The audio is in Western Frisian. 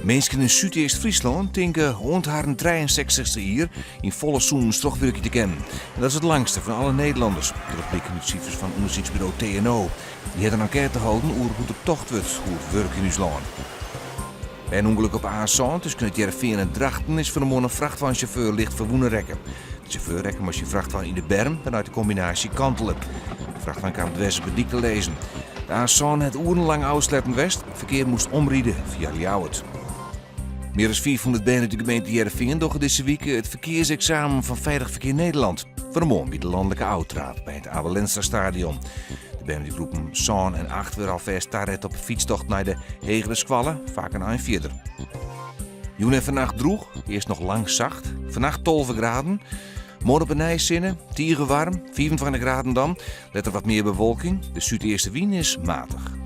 Minsken yn Súdeast-Fryslân tinke oant harren trijensechstichste jier yn folle sûnens trochwurkje te kinnen. En dat is it langste fan alle Nederlanners. Dat docht bliken út sifers fan ûndersyksburo TNO. Dy hat in enkête holden oer hoe't der tocht wurdt oer wurk yn ús lân. By in ûngelok op A sân tusken It Hearrenfean en Drachten is fan 'e moarn in frachtweinsjauffeur licht ferwûne rekke. De sjauffeur rekke mei syn frachtwein yn de berm, wêrnei't de kombinaasje kantele. De frachtwein kaam dwers op de dyk te lizzen. De A sân hat oerenlang ôfsletten west. Ferkear moast omride fia Ljouwert. Mear as 500 bern út de gemeente Hearrenfean dogge dizze wike it ferkearseksamen fan Veilig Verkeer Nederland. Fan 'e moarn wie de lanlike ôftraap by it Abe Lenstra Stadion. De bern út de groepen sân en acht wurde alfêst taret op 'e fytstocht nei de hegere skoalle, faak in ein fierder. Jûn en fannacht drûch, earst noch lang sacht. Fannacht 12 graden. Moarn op 'e nij sinne, tige waarm, 25 graden dan. Letter wat mear bewolking. De súdeastewyn is matich.